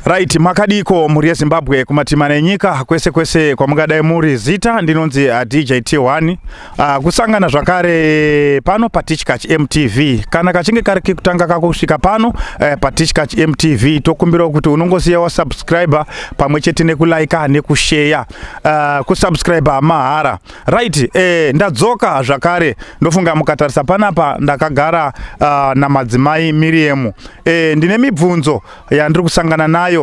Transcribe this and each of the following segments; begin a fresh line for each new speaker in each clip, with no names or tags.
Right, makadiko mhuri yeZimbabwe kumatima nenyika kwese kwese kwamungadai muri. Zita ndinonzi DJ T1. Kusangana zvakare pano paTichkach MTV. Kana kachinge kari kekutanga kako kusvika pano paTichkach MTV, tokumbirawo kuti unongosiya wasubscriber pamwe chete nekulike nekushare. Kusubscribe mahara. Right, ndadzoka zvakare. Ndofunga mukatarisa panapa ndakagara namadzimai Miriam. Ndine mibvunzo yandiri kusangana nayo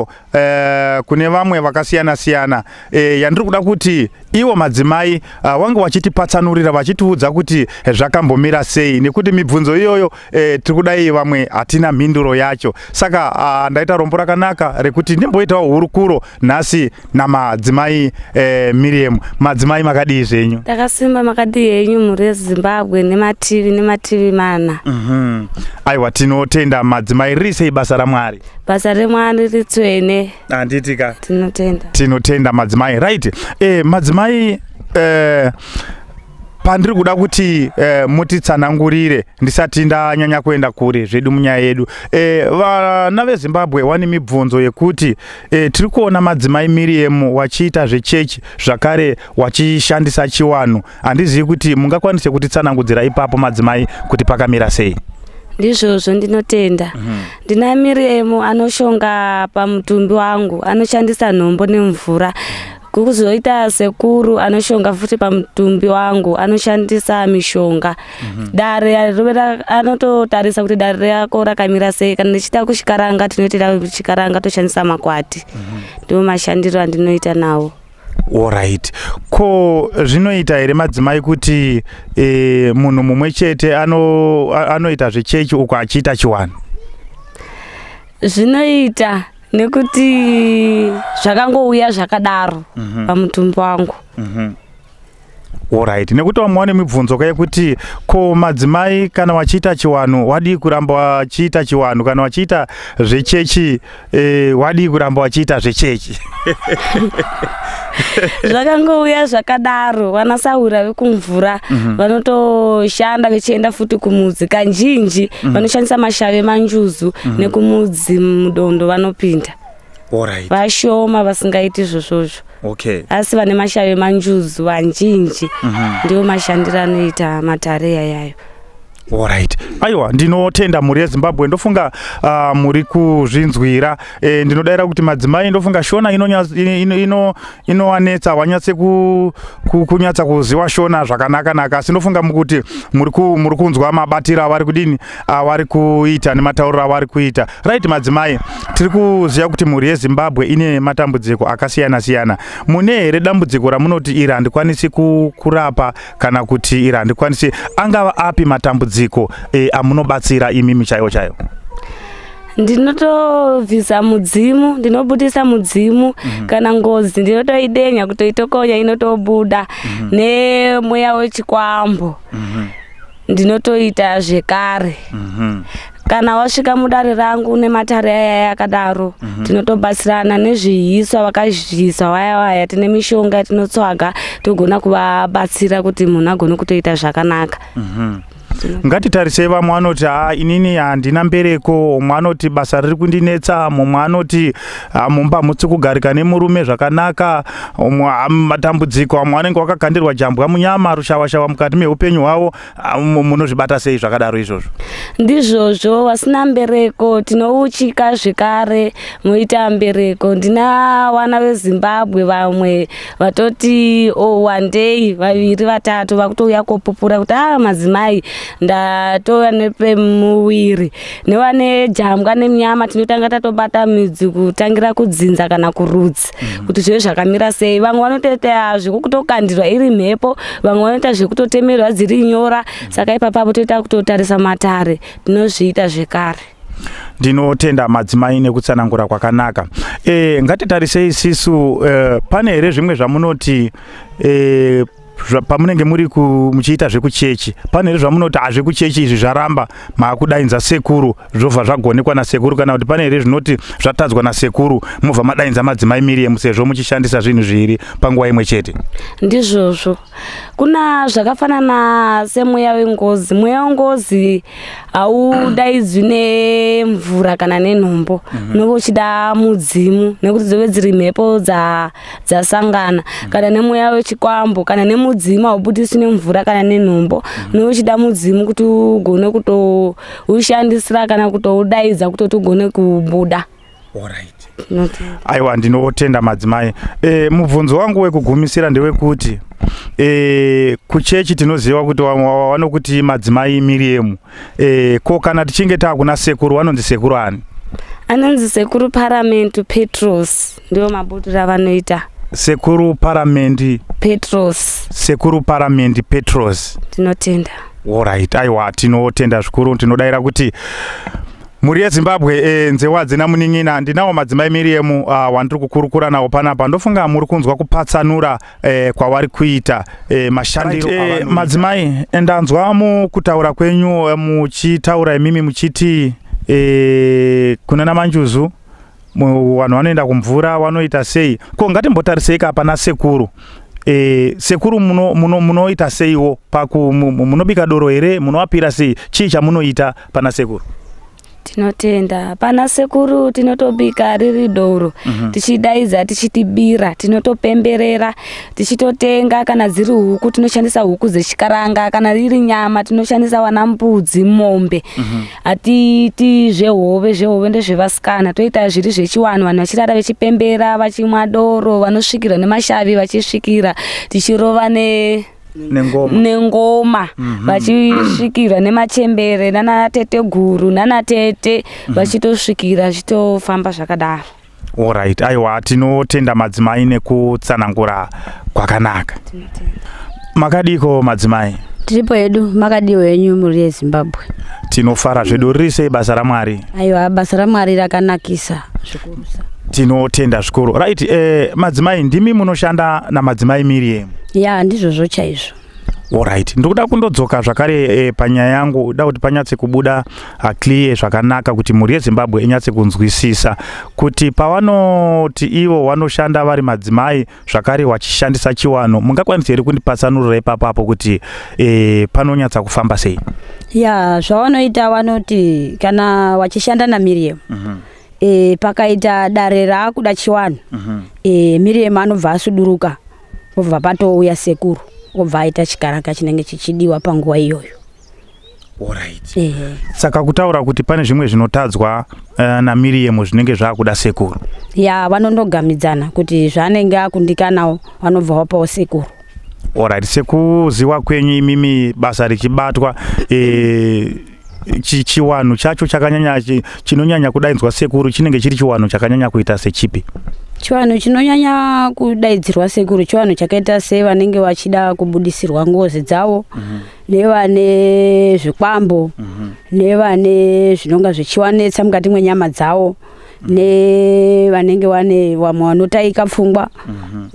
kune vamwe vakasiyana siyana yandiri kuda kuti ivo madzimai wange vachitipatsanurira, vachitiudza kuti zvakambomira sei, nekuti mibvunzo iyoyo tiri kudai vamwe hatina mhinduro yacho. Saka ndaita rombo rakanaka rekuti ndimboitawo hurukuro nhasi namadzimai Miriam. Madzimai, makadii zvenyu?
Takasimba, makadii henyu mhuri yeZimbabwe nemativi mana?
Aiwa, tinotenda madzimai. Riri sei basa raMwari?
Basa reMwari ritsvene.
Handitika?
Tinotenda.
Tinotenda madzimai. Right, madzimai, pandiri kuda kuti mutitsanangurire ndisati ndanyanya kuenda kure zvedu munyaya yedu, vana veZimbabwe vane mibvunzo yekuti tiri kuona madzimai Miriam wachiita zvechechi, zvakare wachishandisa chiwanhu. Handizivi kuti mungakwanise kutitsanangudzira ipapo madzimai, kuti pakamira sei?
Ndizvozvo, ndinotenda. Ndina Miriam anoshonga pamutumbi wangu, anoshandisa nhombo nemvura. Kuzoita sekuru anoshonga futi pamutumbi wangu, anoshandisa mishonga. Dare rovera anototarisa kuti dare rako rakamira sei. Kana ndichida kushikaranga, tinoitira chikaranga, toshandisa makwati. Ndiwo mashandiro andinoita nawo.
Alright, ko zvinoita here madzimai kuti munhu mumwe chete anoita zvechechi uko achiita chiwanhu?
Zvinoita, nekuti zvakangouya zvakadaro pamutumbi wangu.
Alright, nekuti vamwe vane mibvunzo ka yekuti ko madzimai kana vachiita chiwanhu wadii kuramba vachiita chiwanhu, kana vachiita zvechechi wadii kuramba vachiita zvechechi?
Zvakangouya zvakadaro. Vanasaura vekumvura vanotoshanda vechienda futi kumudzi. Kazhinji vanoshandisa mashavi emanjuzu, nekumudzi mudondo vanopinda. Vashoma vasingaiti izvozvozvo. Asi vane mashavi emanjuzu vazhinji, ndiwo mashandiro anoita matare yayayo.
Alright, aiwa, ndinotenda mhuri yeZimbabwe. Ndofunga muri kuzvinzwira. Ndinodayira kuti madzimai, ndofunga Shona inovanetsa, wanyatse kunyatsa kuziva Shona zvakanaka-naka, asi ndofunga mukuti muri kunzwa mabatiro avari kudini, avari kuita nematauriro avari kuita. Right, madzimai, tiri kuziva kuti mhuri yeZimbabwe ine matambudziko akasiyana-siyana. Mune here dambudziko ramunoti iri handikwanisi kurapa, kana kuti iri handikwanisi? Angava api matambudziko amunobatsira imimi chaiwo chaiwo?
Ndinotobvisa mudzimu, ndinobudisa mudzimu. Kana ngozi ndinotoidenya, kutoitokonya inotobuda, nemweya wechikwambo ndinotoita zvekare. Kana wasvika mudare rangu nematare aya akadaro, tinotobatsirana nezviiswa vakazviisa waya waya. Tine mishonga yatinotsvaga, togona kuvabatsira kuti munhu agone kutoita zvakanaka.
Ngatitarisei, vamwe vanoti, "Ha, inini handina mbereko." Umwe anoti, "Basa riri kundinetsa." Mumwe anoti, "Ha, mumba hamutsi kugarika nemurume zvakanaka." Umwe, "Ha, matambudziko." Vamwe vanenge vakakandirwa jambwa munyama, rushawashawa mukati meupenyu hwavo. Ha, munozvibata sei zvakadaro izvozvo?
Ndizvozvo, vasina mbereko tinouchika zvekare moita mbereko. Ndina vana veZimbabwe vamwe vatoti o wandei, vaviri, vatatu vakutouya kopupura kuti, "A, madzimai, ndatouya nepemuviri." Nevane jambwa nemunyama, tinotanga tatobata midzi kutangira kudzinza kana kurudzi kuti zvive zvakamira sei. Vamwe vanotoita zvekutokandirwa iri mhepo, vamwe vanoita zvekutotemerwa dziri nyora. Saka ipapapo toita kutotarisa matare, tinozviita zvekare.
Ndinotenda madzimai nekutsanangura kwakanaka. Ngatitarisei sisu, pane here zvimwe zvamunoti Pamunenge muri muchiita zvekuchechi, pane here zvamunoti hazvekuchechi izvi zvaramba, maakudainza sekuru, zvobva zvagonekwa nasekuru? Kana kuti pane here zvinoti zvatadzwa nasekuru, mobva madainza madzimai Miriam, sezvo muchishandisa zvinhu zviri panguva imwe chete?
Ndizvozvo, kuna zvakafanana semweya wengozi. Mweya wengozi haudaidzwi nemvura kana nenhombo, unenge uchida mudzimu, nekuti dzove dziri mhepo dzasangana. Kana nemweya wechikwambo kana nemudzimu, haubudiswi nemvura kana nenhombo, unenge uchida mudzimu kuti ugone kutoushandisira kana kutoudaidza kutoti ugone kubuda. Tinotenda.
Aiwa, ndinotenda madzimai. Mubvunzo wangu wekugumisira ndewekuti kuchechi tinoziva kuti vanokuti madzimai Miriam. Ko kana tichinge taakuna sekuru, vanonzi sekuru ani?
Anonzi Sekuru Paramentu Petros, ndiwo mabudiro avanoita.
Sekuru Paramendi
Petros.
Sekuru Paramendi Petros.
Tinotenda.
Alright, aiwa, tinotenda zvikuru. Tinodayira kuti mhuri yeZimbabwe, nzewa dzina munin'ina, ndinawo madzimai Miriam wandiri kukurukura nawo panapa. Ndofunga muri kunzwa kupatsanura kwavari kuita mashandiro. Right, madzimai, ndanzwa mukutaura kwenyu muchitaura imimi muchiti kuna namanjuzu vanhu vanoenda kumvura, vanoita sei. Ko ngatimbotarisei ka pana sekuru. Sekuru munoita muno seiwo paku munobika doro here? Munovapira sei? Chii chamunoita pana sekuru?
Tinotenda. Pana sekuru tinotobika riri doro, tichidaidza, tichitibira, tinotopemberera, tichitotenga. Kana dziri huku, tinoshandisa huku dzechikaranga. Kana riri nyama, tinoshandisa wana mbudzi, mombe. Hatiiti zvehove, zvehove ndezvevasikana. Toita zviri zvechiwanhu, vanhu vachirara vechipembera, vachimwa doro, vanosvikirwa nemashavi vachisvikira, tichirova ne
nengoma.
Nengoma, vachisvikirwa nemachembere nanateteguru nanatete, vachitosvikira, zvichitofamba zvakadaro.
Alright, aiwa, tinotenda madzimai nekutsanangura kwakanaka. Makadiko madzimai?
Tiripo hedu, makadiwo henyu mhuri yeZimbabwe?
Tinofara zvedu. Riri sei basa raMwari?
Aiwa, basa raMwari rakanakisa zvikurusa.
Tinotenda zvikuru. Right, madzimai, ndimi munoshanda namadzimai Miriam?
Ya, ndizvozvo chaizvo.
Alright, ndikuda kundodzoka zvakare panyaya yangu, da kuti panyatse kubuda clear zvakanaka, kuti mhuri yeZimbabwe inyatse kunzwisisa kuti pavanoti ivo vanoshanda vari madzimai zvakare vachishandisa chiwano, mungakwanisa here kundipatsanurira ipapapo kuti panonyatsa kufamba sei?
Ya, zvavanoita, vanoti kana vachishanda naMiriam, pakaita dare raakuda chiwano, Miriam anobva asuduruka, obva patouya sekuru, obva aita chikaraka chinenge chichidiwa panguva iyoyo.
Alright.
Ehe.
Saka kutaura kuti pane zvimwe zvinotadzwa naMiriam zvinenge zvaakuda sekuru?
Ya, vanondogamidzana kuti zvaanenge akundikanawo, vanobva vapawo sekuru.
Alright, sekuziva kwenyu imimi basa richibatwa, chiwanhu chacho chakanyanya chinonyanya kudaidzwa sekuru chinenge chiri chiwanhu chakanyanya kuita sechipi?
Chivanhu chinonyanya kudaidzirwa sekuru chivanhu chakaita sevanenge vachida kubudisirwa ngozi dzavo, nevane zvikwambo, nevane zvinonga zvichivanetsa mukati mwenyama dzavo, nevanenge vane vamwe vanotaika pfungwa,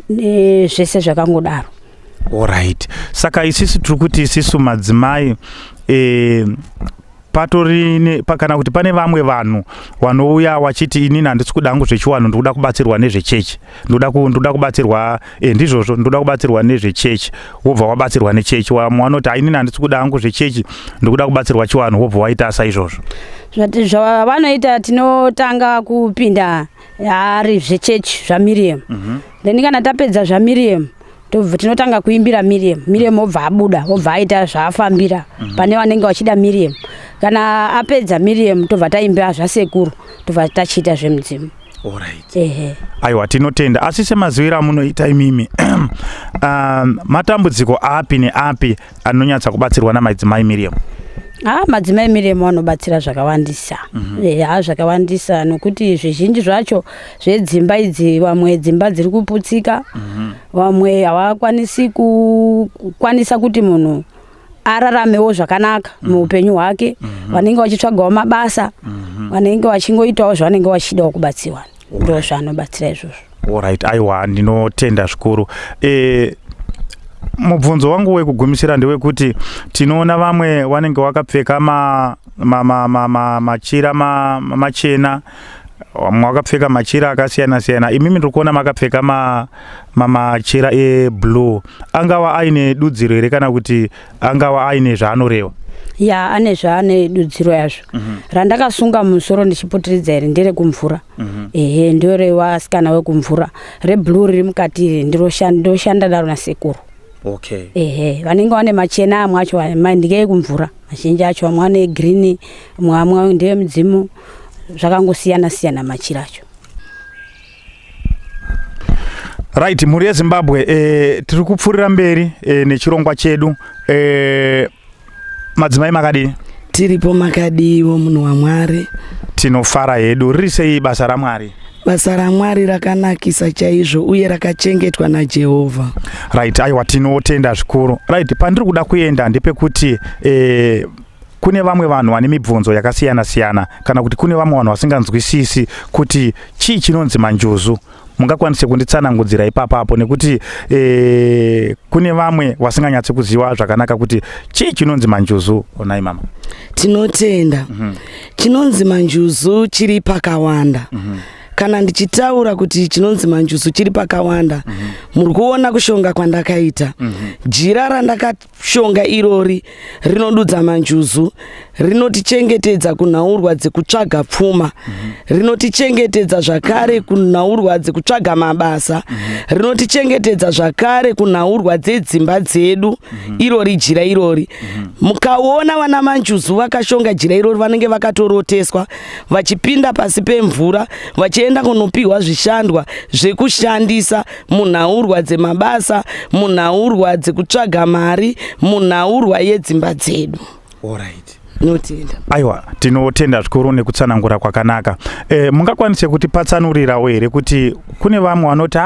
nezvese zvakangodaro.
Alright, saka isisi tiri kuti isisu madzimai patori kana kuti pane vamwe vanhu vanouya vachiti, "Inini handisi kuda hangu zvechiwanhu, ndikuda kubatsirwa nezvechechi, ndoda kubatsirwa ndizvozvo, ndoda kubatsirwa nezvechechi," wobva wabatsirwa nechechi. Vamwe vanoti, "Inini handisi kuda hangu zvechechi, ndikuda kubatsirwa chiwanhu," wobva waita saizvozvo.
Zvati zvavanoita, tinotanga kupinda ari zvechechi zvaMiriam, then kana tapedza zvaMiriam, tobva tinotanga kuimbira Miriam. Miriam obva abuda, obva aita zvaafambira pane vanenge vachida Miriam. Kana apedza Miriam, tobva taimbira zvasekuru, tobva tachiita zvemudzimu.
Alright.
Ehe.
Aiwa, tinotenda. Asi semaziviro amunoita imimi, matambudziko api neapi anonyatsa kubatsirwa namadzimai Miriam?
Ha, madzimai Miriam vanobatsira zvakawandisa. Ha, zvakawandisa, nokuti zvizhinji zvacho zvedzimba idzi, vamwe dzimba dziri kuputsika, vamwe havakwanisi kukwanisa kuti munhu araramewo zvakanaka muupenyu hwake, vanenge vachitsvagawo mabasa, vanenge vachingoitawo zvavanenge vachidawo kubatsirwa. Ndo zvaanobatsira izvozvo.
Alright, aiwa, ndinotenda zvikuru. Mubvunzo wangu wekugumisira ndewekuti tinoona vamwe vanenge vakapfeka machira machena, vamwe vakapfeka machira akasiyana siyana. Imimi ndiri kuona makapfeka machira eblue, angava aine dudziro here kana kuti angava aine zvaanoreva?
Ya, ane zvaane dudziro yazvo. Randakasunga musoro ndichiputiridza iri nderekumvura. Ehe, ndorevasikana wekumvura. Reblue riri mukati iri ndoshanda daro nasekuru. Ehe, vanenge vane machena amwe acho ndeekumvura mazhinji acho, amwe ane green, amwe ndeemudzimu, zvakangosiyana siyana machira acho.
Right, mhuri yeZimbabwe, tiri kupfuurira mberi nechirongwa chedu. Madzimai makadii?
Tiripo, makadiwo munhu waMwari?
Tinofara hedu. Riri sei basa raMwari?
Basa raMwari rakanakisa chaizvo uye rakachengetwa naJehovha.
Right, aiwa, tinotenda zvikuru. Right, pandiri kuda kuenda ndepekuti kune vamwe vanhu vane mibvunzo yakasiyana siyana, kana kuti kune vamwe vanhu vasinganzwisisi kuti chii chinonzi manjuzu. Mungakwanise kunditsanangudzira ipapapo, nekuti kune vamwe vasinganyatsi kuziva zvakanaka kuti chii chinonzi manjuzu? Onai mama.
Tinotenda. Chinonzi manjuzu chiri pakawanda. Kana ndichitaura kuti chinonzi manjuzu chiri pakawanda, muri kuona kushonga kwandakaita. Jira randakashonga irori rinodudza manjuzu, rinotichengetedza kunhaurwa dzekutsvaga pfuma, rinotichengetedza zvakare kunhaurwa dzekutsvaga mabasa, rinotichengetedza zvakare kunhaurwa dzedzimba dzedu. Irori jira irori, mukaona vana manjuzu vakashonga jira irori, vanenge vakatoroteswa vachipinda pasi pemvura, vachienda kunopiwa zvishandwa zvekushandisa munhaurwa dzemabasa, munhaurwa dzekutsvaga mari, munhaurwa yedzimba dzedu.
Alright.
Notenda.
Aiwa, tinotenda zvikuru nekutsanangura kwakanaka. Mungakwanise kutipatsanurirawo here kuti kune vamwe vanoti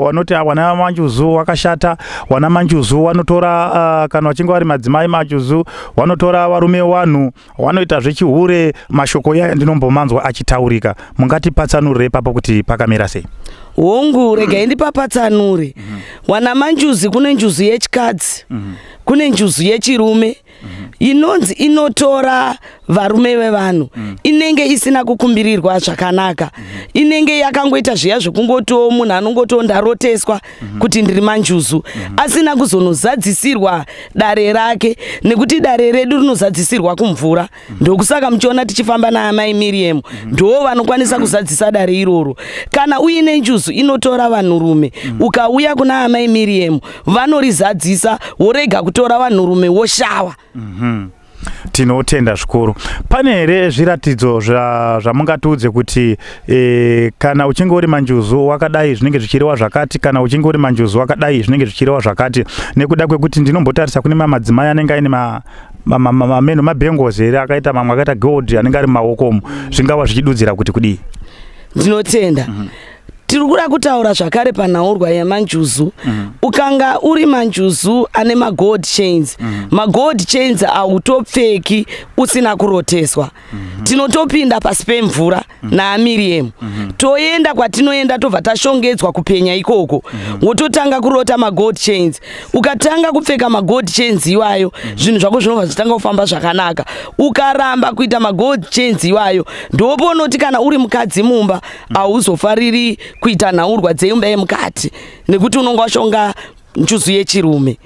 vanoti wana manjuzu wakashata, wana manjuzu wanotora kana vachinge vari madzimai manjuzu wanotora varume vanhu, wanoita zvechihure? Mashoko yaya ndinombomanzwa achitaurika. Mungatipatsanurire ipapo kuti pakamira sei?
Hongu, regai ndipapatsanure. Wana manjuzi, kune njuzu yechikadzi, kune njuzu yechirume. Inonzi inotora varume vevanhu inenge isina kukumbirirwa zvakanaka, inenge yakangoita zviya zvekungotiwo munhu anongotiwo ndaroteswa kuti ndiri manjuzu, asina kuzonozadzisirwa dare rake, nekuti dare redu rinozadzisirwa kumvura. Ndokusaka muchiona tichifamba naamai Miriam, ndo vanokwanisa kuzadzisa dare iroro. Kana uine njuzu inotora vanhurume, ukauya kuna amai Miriam vanorizadzisa, worega kutora vanhurume, woshawa.
Tinotenda zvikuru. Pane here zviratidzo zvamungatiudze kuti kana uchinge uri manjuzu wakadai zvinenge zvichirewa zvakati, kana uchinge uri manjuzu wakadai zvinenge zvichirewa zvakati? Nekuda kwekuti ndinombotarisa kune mamadzimai anenge aine mameno mabhengozi here akaita, mamwe akaita gold anenge ari mumaoko umu, zvingava zvichidudzira kuti kudii?
Ndinotenda. Tiri kuda kutaura zvakare panhaurwa yemanjuzu. Ukanga uri manjuzu ane magold chains, magold chains hautopfeki usina kuroteswa. Tinotopinda pasi pemvura naAmiriam, toenda kwatinoenda, tobva tashongedzwa kupenya ikoko, wototanga kurota magold chains. Ukatanga kupfeka magold chains iwayo, zvinhu zvako zvinobva zvitanga kufamba zvakanaka. Ukaramba kuita magold chains iwayo, ndoponoti kana uri mukadzi mumba hauzofariri kuita nhaurwa dzeimba yemukati, nekuti unonga washonga njuzu yechirume.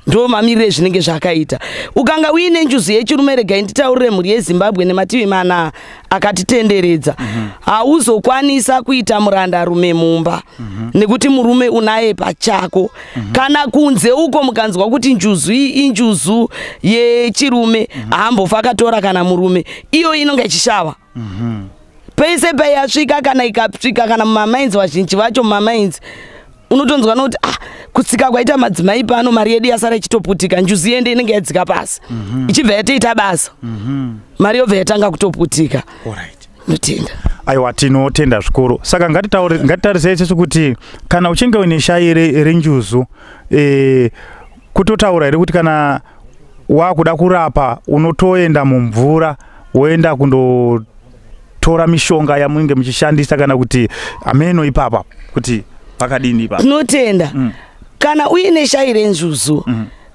Ndo mamiriro ezvinenge zvakaita. Ukanga uine njuzu yechirume, regai nditaurire mhuri yeZimbabwe nemativi mana akatitenderedza, hauzokwanisa kuita murandarume mumba, nekuti murume unaye pachako. Kana kunze uko mukanzwa kuti njuzu iyi injuzu yechirume, haambofa akatora kana murume. Iyo inonga ichishava pese payasvika. Kana ikasvika kana mumamainzi, vazhinji vacho mumamainzi unotonzwa nokuti, ah, kutsika kwaita madzimai pano, mari yedu yasara ichitoputika. Njuzu yende inenge yadzika pasi, ichibva yatoita basa, mari yobva yatanga kutoputika.
Alright.
Notenda.
Aiwa, tinotenda zvikuru. Saka ngatitarisei sesu kuti kana uchinge uine shayi renjuzu, kutotaura here kuti kana wakuda kurapa unotoenda mumvura, woenda kundotora mishonga yamunenge muchishandisa, kana kuti hameno ipapa kuti pakadini ipapa?
Tinotenda. Kana uine shai renjuzu,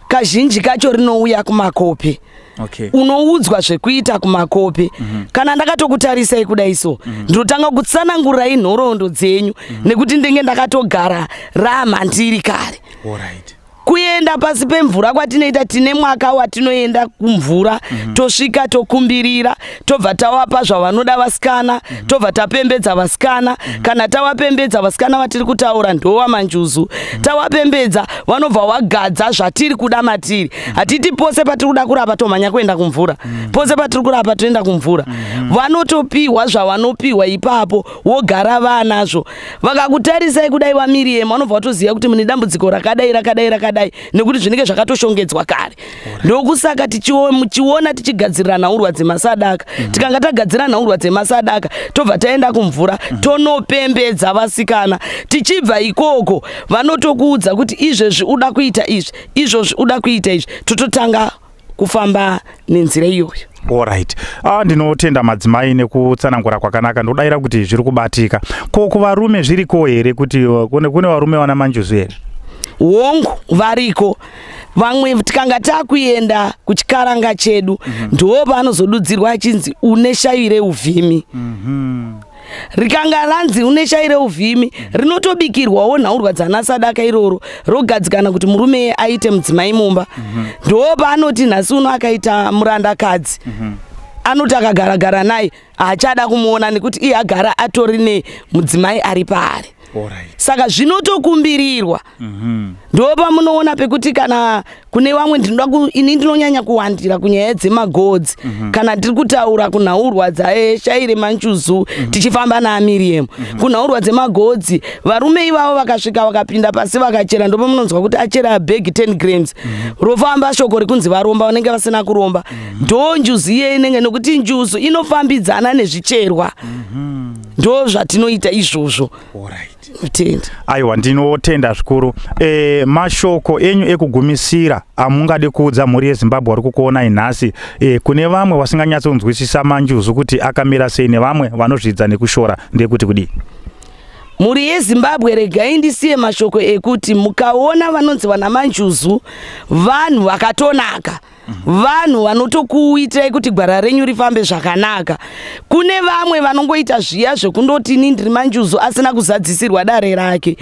kazhinji kacho rinouya kumakope. Unoudzwa zvekuita kumakope. Kana ndakatokutarisai kudai so, ndinotanga kutsanangurai nhoroondo dzenyu, nekuti ndenge ndakatogara ramandiri kare. Kuenda pasi pemvura kwatinoita, tine mwaka watinoenda kumvura, tosvika tokumbirira, tobva tawapa zvavanoda vasikana, tobva tapembedza vasikana. Kana tawapembedza vasikana vatiri kutaura ndowa manjuzu, tawapembedza vanobva wagadza zvatiri kuda matiri. Hatiti pose patiri kuda kurapa tomhanya kuenda kumvura, pose patiri kurapa toenda kumvura. Vanotopiwa zvavanopiwa ipapo, wogara vanazvo. Vakakutarisai kudai vaMiriam, vanobva vatoziva kuti mune dambudziko rakadai rakadai rakadai, nekuti zvinenge zvakatoshongedzwa kare. Ndokusaka muchiona tichigadzirira nhaurwa dzemasadaka. Tikanga tagadzira nhaurwa dzemasadaka, tobva taenda kumvura, tonopembedza vasikana. Tichibva ikoko vanotokuudza kuti izvezvi uda kuita izvi, izvozvi uda kuita izvi, tototanga kufamba nenzira iyoyo.
Alright, ndinotenda madzimai nekutsanangura kwakanaka. Ndodayira kuti zviri kubatika. Ko kuvarume zviriko here, kuti kune varume vana manjuzu here?
Hongu, variko vamwe. Tikanga takuenda kuchikaranga chedu, ndo paanozodudzirwa achinzi une shavi reuvhimi. Rikanga ranzi une shavi reuvhimi, rinotobikirwawo nhaurwa dzanasadaka iroro, rogadzikana kuti murume aite mudzimai mumba. Ndo paanoti nhasi uno akaita murandakadzi, anoti akagaragara naye haachada kumuona, nekuti iye agara atori nemudzimai ari paari. Saka zvinotokumbirirwa. Ndo pamunoona pekuti kana kune vamwe ndinoda ini ndinonyanya kuwandira kunyaya dzemagodzi. Kana ndiri kutaura kunhaurwa dzaeshaire manjuzu, tichifamba naMiriam kunhaurwa dzemagodzi, varume ivavo vakasvika vakapinda pasi vakachera, ndo pamunonzwa kuti achera bhegi 10 grams, rofamba shoko rekunzi varomba. Vanenge vasina kuromba. Ndo njuzu iye inenge, nekuti njuzu inofambidzana nezvicherwa. Ndo zvatinoita izvozvo. Tenda.
Aiwa, ndinotenda zvikuru. Mashoko enyu ekugumisira amungade kuudza mhuri yeZimbabwe vari kukuonai nhasi, kune vamwe vasinganyatsonzwisisa manjuzu kuti akamira sei, nevamwe vanozvidza nekushora, ndekuti kudii?
Mhuri yeZimbabwe, regai ndisiye mashoko ekuti mukaona vanonzi vana manjuzu, vanhu vakatonaka, vanhu vanotokuitirai kuti gwara renyu rifambe zvakanaka. Kune vamwe vanongoita zviya zvekundoti ini ndiri manjuzu asina kuzadzisirwa dare rake.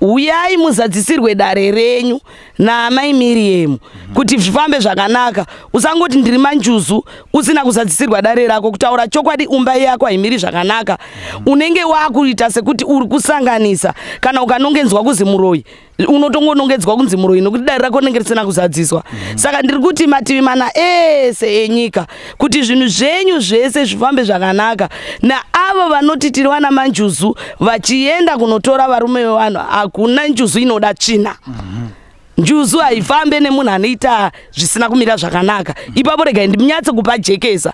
Uyai muzadzisirwe dare renyu naamai Miriam kuti zvifambe zvakanaka. Usangoti ndiri manjuzu usina kuzadzisirwa dare rako. Kutaura chokwadi, umba yako haimiri zvakanaka, unenge wakuita sekuti uri kusanganisa. Kana ukanongedzwa kuzi muroyi, unotongonongedzwa kunzi muroyi nokuti dare rako rinenge risina kuzadziswa. Saka ndiri kuti mativi mana ese enyika, kuti zvinhu zvenyu zvese zvifambe zvakanaka, naavo vanoti tiri vana manjuzu vachienda kunotora varume vevanhu, hakuna njuzu inoda tsvina. Njuzu haifambe nemunhu anoita zvisina kumira zvakanaka. Ipapo regai ndinyatse kupajekesa.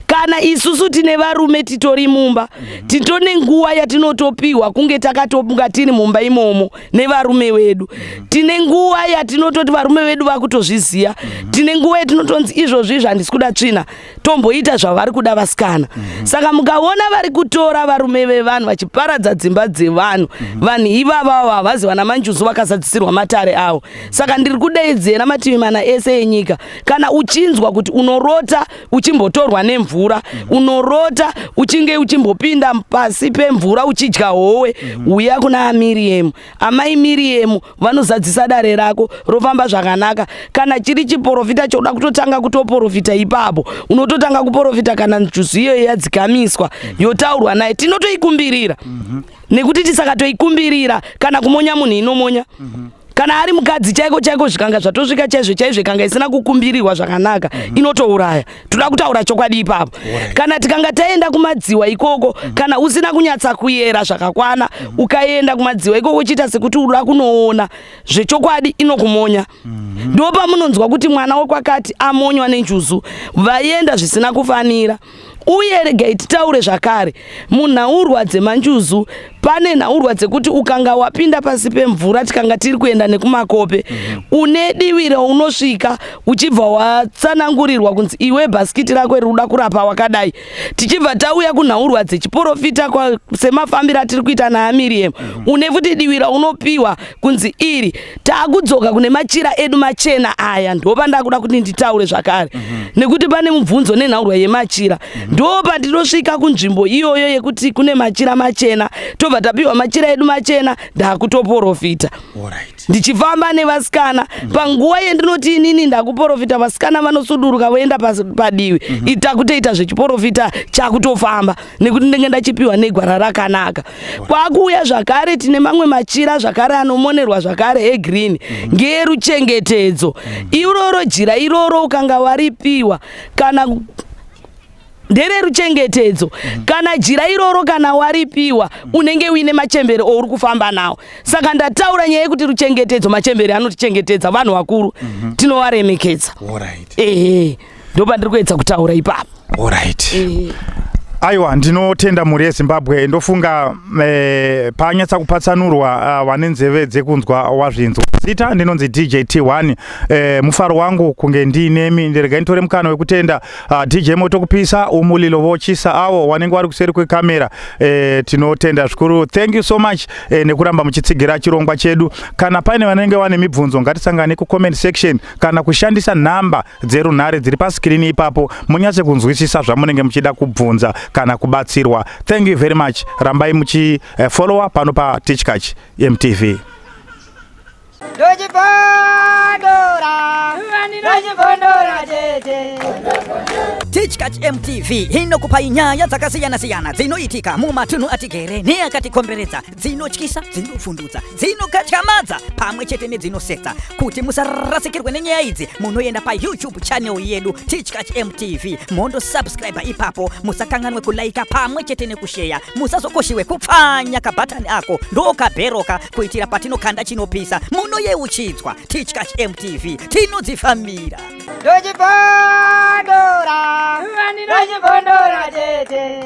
Kana isusu tine varume titori mumba, titone nguva yatinotopiwa kunge takatopunga tiri mumba imomo nevarume vedu. Tine nguva yatinototi varume vedu vakutozviziva. Tine nguva yatinotonzi izvozvi izvi handisi kuda tsvina, tomboita zvavari kuda vasikana. Saka mukaona vari kutora varume vevanhu vachiparadza dzimba dzevanhu, vanhu ivavavo havazi vana manjuzu vakazadzisirwa matare avo. Saka ndiri kudaidzera mativi mana ese enyika, kana uchinzwa kuti unorota uchimbotorwa nemvura, unorota uchinge uchimbopinda pasi pemvura uchidya howe, uya kuna aMiriam. Amai Miriam vanozadzisa dare rako, rofamba zvakanaka. Kana chiri chiprofita choda kutotanga kutoprofita ipapo, unototanga kuprofita kana njuzu iyoyo yadzikamiswa, yotaurwa naye. Tinotoikumbirira, nekuti tisakatoikumbirira, kana kumonya munhu inomonya. Kana ari mukadzi chaiko chaiko, zvikanga zvatosvika chaizvo chaizvo, ikanga isina kukumbirirwa zvakanaka, inotouraya. Toda kutaura chokwadi ipapo. Kana tikanga taenda kumadziwa ikoko, kana usina kunyatsa kuyera zvakakwana, ukaenda kumadziwa ikoko uchiita sekuti uda kunoona zvechokwadi, inokumonya. Ndo pamunonzwa kuti mwana wekwakati amonywa nenjuzu, vaenda zvisina kufanira. Uye regai titaure zvakare munhaurwa dzemanjuzu. Pane nhaurwa dzekuti ukanga wapinda pasi pemvura, tikanga tiri kuenda nekumakope, une divi raunosvika uchibva watsanangurirwa kunzi iwe bhasikiti rako riri kuda kurapa wakadai. Tichibva tauya kunhaurwa dzechiprofita semafambiro atiri kuita naAmiriam, une futi divi raunopiwa kunzi iri. Taakudzoka kune machira edu machena aya, ndopandakuda kuti nditaure zvakare, nekuti pane mubvunzo nenhaurwa yemachira. Ndo pandinosvika kunzvimbo iyoyo yekuti kune machira machena, tobva tapiwa machira edu machena, ndakutoprofita. Ndichifamba nevasikana, panguva yendinoti inini ndakuprofita, vasikana vanosuduruka voenda padivi. Itakutoita zvechiprofita chakutofamba nekuti ndenge ndachipiwa negwara rakanaka. Kwakuuya zvakare tine mamwe machira zvakare anomonerwa zvakare egreen, ngeruchengetedzo. Iroro jira iroro ukanga waripiwa kana ndereruchengetedzo, kana jira iroro kana waripiwa, unenge uine machembere ouri kufamba nawo. Saka ndataura nyaya yekuti ruchengetedzo, machembere anotichengetedza, vanhu vakuru tinovaremekedza. Ehe, ndopandiri kuedza kutaura ipapo.
Aiwa, ndinotenda mhuri yeZimbabwe. Ndofunga panyatsa kupatsanurwa, vane nzeve dzekunzwa wazvinzwa. Zita ndinonzi DJ T1. Mufaro wangu kunge ndiinemi. Ndiregai nditore mukana wekutenda DJ Motokupisa, umulilo vochisa, avo vanenge vari kuseri kwekamera. Tinotenda zvikuru, thank you so much nekuramba muchitsigira chirongwa chedu. Kana paine vanenge vane mibvunzo, ngatisangane kucomment section kana kushandisa nhamba dzerunhare dziri paskirini ipapo, munyatse kunzwisisa zvamunenge muchida kubvunza kana kubatsirwa. Thank you very much. Rambai muchifollowa pano paTichkach MTV.
Ndochipondora, ndochipondora chete.
Tichkach MTV inokupai nyaya dzakasiyana-siyana dzinoitika mumatunhu atigere neakatikomberedza, dzinotyisa, dzinofundutsa, dzinokatyamadza pamwe chete nedzinosetsa. Kuti musarasikirwe nenyaya idzi, munoenda paYouTube channel yedu Tichkach MTV, mondosubscribe ipapo. Musakanganwe kulaika pamwe chete nekusheya. Musazokoshiwe kupfanya kabhatani ako ndokabheroka, kuitira patinokanda chinopisa munoyeuchidzwa. Tichkach MTV, tinodzifambira.
Ndochipondora, ndochipondora chete.